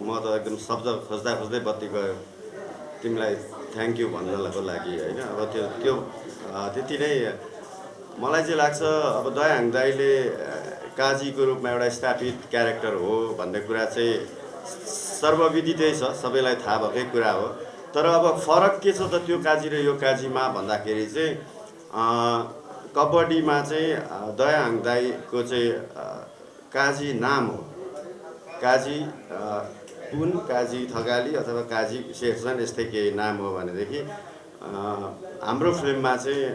म त एकदम शब्द खोज्दा खोज्दै बत्ती गयो तिमीलाई थ्याङ्क यू भन्नको लागि होइन। अब त्यो त्यति नै मलाई चाहिँ लाग्छ। अब दयाहाङ दाइले काजीको रूपमा एउटा स्थापित क्यारेक्टर हो भन्ने कुरा चाहिँ सर्वविदितै छ, सबैलाई थाहा भएकै कुरा हो। तर अब फरक के छ त त्यो काजी र यो काजीमा भन्दाखेरि चाहिँ कबड्डीमा चाहिँ दयाहाङ दाइको चाहिँ काजी नाम हो। काजी पुन, काजी थकाली अथवा काजी शेरचन यस्तै केही नाम हो भनेदेखि हाम्रो फिल्ममा चाहिँ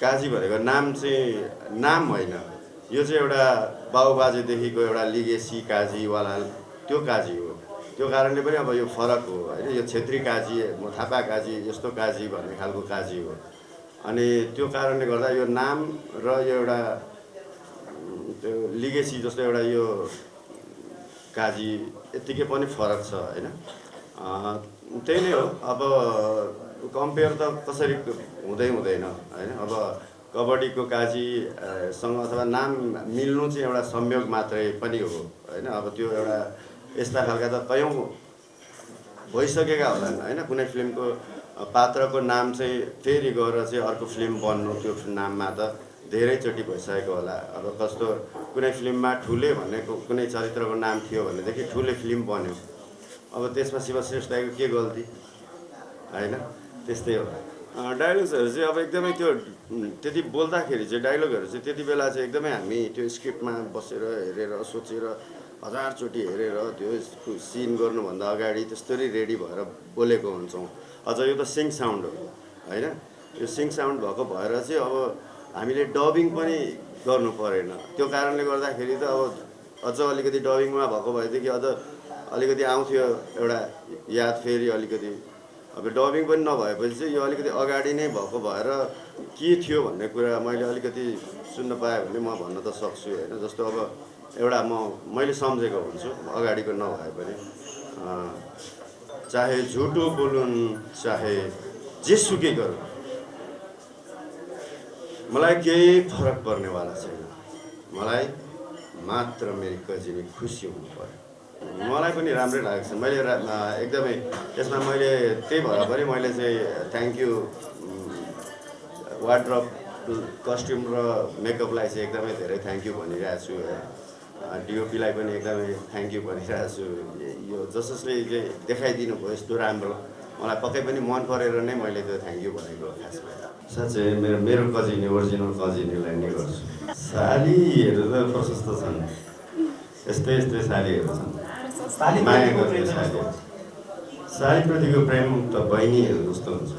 काजी भनेको नाम चाहिँ नाम होइन, यो चाहिँ एउटा बाबुबाजेदेखिको एउटा लिगेसी काजीवाला त्यो काजी हो। त्यो कारणले पनि अब यो फरक हो होइन। यो छेत्री काजी, म थापा काजी, यस्तो काजी भन्ने खालको काजी हो। अनि त्यो कारणले गर्दा यो नाम र यो एउटा त्यो लिगेसी जस्तो एउटा यो काजी यत्तिकै पनि फरक छ होइन। त्यही नै हो। अब कम्पेयर त कसरी हुँदैन होइन। अब कबड्डीको काजीसँग अथवा नाम मिल्नु चाहिँ एउटा संयोग मात्रै पनि हो होइन। अब त्यो एउटा यस्ता खालका त कयौँ भइसकेका होलान् होइन। कुनै फिल्मको पात्रको नाम चाहिँ फेरि गएर चाहिँ अर्को फिल्म बन्नु त्यो नाममा त धेरैचोटि भइसकेको होला। अब कस्तो कुनै फिल्ममा ठुले भनेको कुनै चरित्रको नाम थियो भनेदेखि ठुले फिल्म बन्यो। अब त्यसमा शिवश्रेष्ठ दाइको के गल्ती होइन। त्यस्तै हो। डायलग्सहरू चाहिँ अब एकदमै त्यो त्यति बोल्दाखेरि चाहिँ डायलगहरू चाहिँ त्यति बेला चाहिँ एकदमै हामी त्यो स्क्रिप्टमा बसेर हेरेर सोचेर हजारचोटि हेरेर त्यो सिन गर्नुभन्दा अगाडि त्यस्तरी रेडी भएर बोलेको हुन्छौँ। अझ यो त सिङ्क साउन्ड हो होइन। यो सिङ्क साउन्ड भएको भएर चाहिँ अब हामीले डबिङ पनि गर्नु परेन। त्यो कारणले गर्दाखेरि त अब अझ अलिकति डबिङमा भएको भएदेखि अझ अलिकति आउँथ्यो एउटा याद फेरि अलिकति। अब डबिङ पनि नभएपछि चाहिँ यो अलिकति अगाडि नै भएको भएर के थियो भन्ने कुरा मैले अलिकति सुन्न पाएँ भने म भन्न त सक्छु होइन। जस्तो अब एउटा मैले सम्झेको हुन्छु अगाडिको नभए पनि, चाहे झुटो बोलुन् चाहे जेसुकै गरौँ मलाई केही फरक पर्नेवाला छैन। मलाई मात्र मेरो कजिनी खुसी हुनु पर्यो। मलाई पनि राम्रै लागेको छ। मैले एकदमै यसमा मैले त्यही भएर पनि मैले चाहिँ थ्याङ्क यू वार्डरोब, कस्ट्युम र मेकअपलाई चाहिँ एकदमै धेरै थ्याङ्क यू भनिरहेको छु। डिओपीलाई पनि एकदमै थ्याङ्क यू भनिरहेको छु। यो जसले चाहिँ देखाइदिनु भयो यस्तो राम्रो, मलाई पक्कै पनि मन परेर नै मैले त्यो थ्याङ्क यू भनेको खासमा। साँच्चै मेरो कजिनी ओरिजिनल कजिनीलाई नै गर्छु। सालीहरू त प्रशस्त छन्, यस्तै सालीहरू छन्, माया गर्ने सालीहरू। सालीप्रतिको प्रेम त बहिनीहरू जस्तो हुन्छ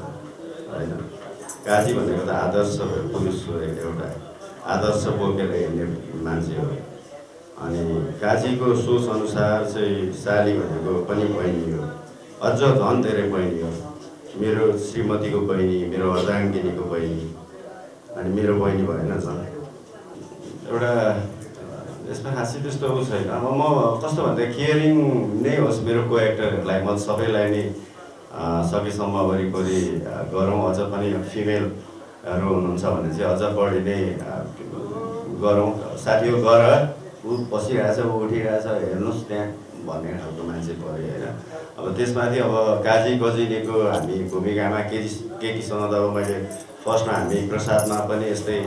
होइन। काजी भनेको त आदर्श पुरुष हो, एउटा आदर्श बोकेर हिँड्ने मान्छे हो। अनि काजीको सोच अनुसार चाहिँ साली भनेको पनि बहिनी हो, अझ झन् धेरै बहिनी हो। मेरो श्रीमतीको बहिनी, मेरो अर्धाङ्गिनीको बहिनी, अनि मेरो बहिनी भएन झन् एउटा। यसमा खासै त्यस्तो छैन। अब म कस्तो भन्दा केयरिङ नै होस् मेरो को एक्टरहरूलाई, म सबैलाई नै सकेसम्म वरिपरि गरौँ। अझ पनि फिमेलहरू हुनुहुन्छ भने चाहिँ अझ बढी नै गरौँ। साथी हो गर, ऊ बसिरहेछ, ऊ उठिरहेछ, हेर्नुहोस् त्यहाँ भन्ने खालको मान्छे पऱ्यो होइन। अब त्यसमाथि अब काजी कजिनीको हामी भूमिकामा केटीसँग त अब मैले फर्स्टमा हामी प्रसादमा पनि यस्तै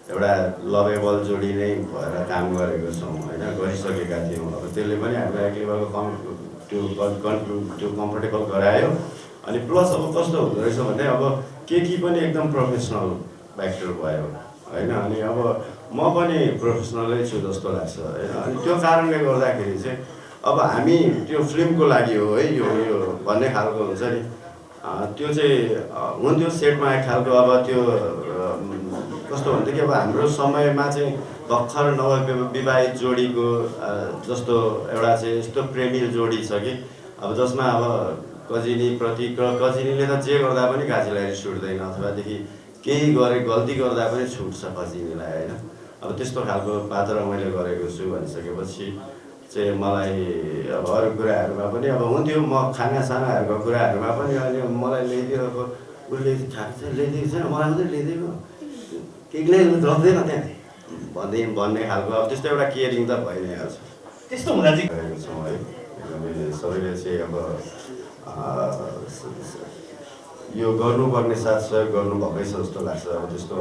एउटा लभेबल जोडी नै भएर काम गरेको छौँ होइन, गरिसकेका थियौँ। अब त्यसले पनि हामीलाई त्यो कम्फर्टेबल गरायो। अनि प्लस अब कस्तो हुँदो रहेछ भने अब केटी पनि एकदम प्रोफेसनल एक्टर भयो होइन। अनि अब म पनि प्रोफेसनलै छु जस्तो लाग्छ होइन। अनि त्यो कारणले गर्दाखेरि चाहिँ अब हामी त्यो फिल्मको लागि हो है यो भन्ने खालको हुन्छ नि, त्यो चाहिँ हुन्थ्यो सेटमा एक खालको। अब त्यो कस्तो भनेदेखि अब हाम्रो समयमा चाहिँ भर्खर नवविवाहित जोडीको जस्तो एउटा चाहिँ यस्तो प्रेमी जोडी छ कि अब जसमा अब कजिनीप्रति कजिनीले त जे गर्दा पनि काजीलाई रिस उठ्दैन, अथवादेखि केही गल्ती गर्दा पनि छुट्छ कजिनीलाई होइन। अब त्यस्तो खालको पात्र मैले गरेको छु भनिसकेपछि चाहिँ मलाई अब अरू कुराहरूमा पनि अब हुन्थ्यो। म खानासानाहरूको कुराहरूमा पनि अहिले मलाई ल्याइदिएको उसले खान्छ ल्याइदिएको छैन, मलाई मात्रै ल्याइदिएको केही लग्दैन त्यहाँ भन्ने खालको अब त्यस्तो एउटा केयरिङ त भइ नै हाल्छ। त्यस्तो हुँदा चाहिँ गरेको छौँ है। हामी सबैले चाहिँ अब यो गर्नुपर्ने साथ सहयोग गर्नुभएकै छ जस्तो लाग्छ। अब त्यस्तो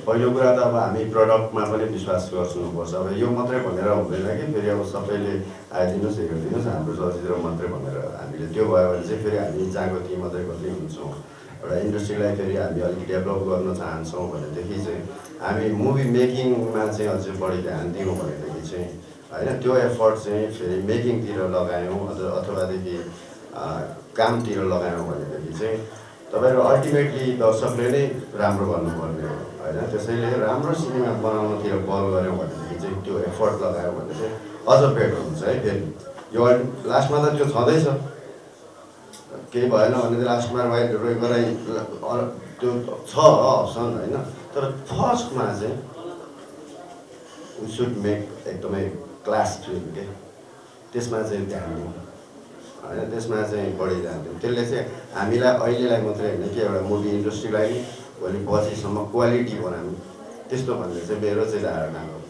पहिलो कुरा त अब हामी प्रडक्टमा पनि विश्वास गर्नुपर्छ। अब यो मात्रै भनेर हुँदैन कि फेरि अब सबैले आइदिनुहोस् हेरिदिनुहोस् हाम्रो चलचित्र मात्रै भनेर हामीले त्यो भयो भने चाहिँ फेरि हामी जहाँको त्यहीँ मात्रै हुन्छौँ। एउटा इन्डस्ट्रीलाई फेरि हामी अलिक डेभलप गर्न चाहन्छौँ भनेदेखि चाहिँ हामी मुभी मेकिङमा चाहिँ अझै बढी ध्यान दियौँ भनेदेखि चाहिँ होइन, त्यो एफर्ट चाहिँ फेरि मेकिङतिर लगायौँ अथवादेखि कामतिर लगायौँ भनेदेखि चाहिँ तपाईँहरू अल्टिमेटली दर्शकले नै राम्रो गर्नुपर्ने हो होइन। त्यसैले राम्रो सिनेमा बनाउनतिर बल गऱ्यौँ भनेदेखि चाहिँ त्यो एफर्ट लगायौँ भने चाहिँ अझ बेटर हुन्छ है। फेरि यो लास्टमा त त्यो छँदैछ, केही भएन भने चाहिँ लास्टमा गराइ त्यो छ अप्सन होइन। तर फर्स्टमा चाहिँ वी सुड मेक एकदमै क्लास फिल्म के, त्यसमा चाहिँ ध्यान दिउँ होइन, त्यसमा चाहिँ बढी ध्यान दिउँ। त्यसले चाहिँ हामीलाई अहिलेलाई मात्रै होइन कि एउटा मुभी इन्डस्ट्रीलाई भोलि पछिसम्म क्वालिटी बनाउँ, त्यस्तो भन्ने चाहिँ मेरो चाहिँ धारणा हो।